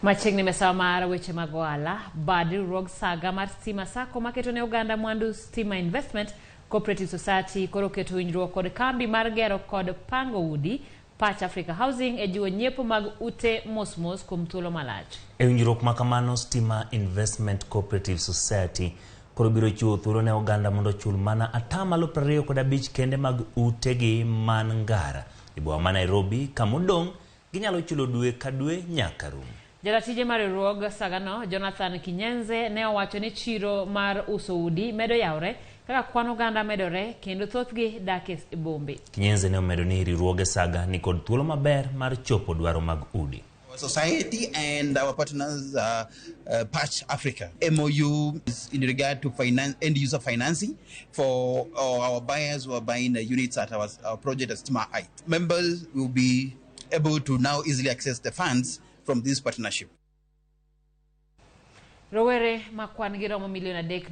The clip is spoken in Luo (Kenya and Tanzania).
Machiegni mesawa mar weche mag ohala, bad riwruog saga mar Stima Sacco maketo ne oganda mwandu Stima Investment Cooperative Society koro oketo winjruok kod kambi mar gero kod pango udi Patch Africa Housing e jiwo nyiepo mag ute mos mos kuom thuolo malach. E winjruok ma kamano, Stima Investment Cooperative Society koro biro chiwo thuolo ne oganda mondo ochul mana atamalo 25 kende mag utegi man Ngara e boma ma Nairobi kamodong' ginyalo chulo dwe ka dwe nyaka rum. Jataa tije mar riwruog sagano Jonathan Kinyenze ne owacho ni chiro mar uso udi medo yawre kaka kwan oganda medore kendo thothgi dak e bombe. Kinyenze ne omedo ni riwruoge saga ni kod thuolo maber mar chopo dwaro mag udi. Our society and our partners, Patch Africa. MOU is in regard to finance, end user financing for our buyers who are buying units at our project at Stima Height. Members will be able to now easily access the funds from this partnership. Rowere ma kwan gi romo milion 3.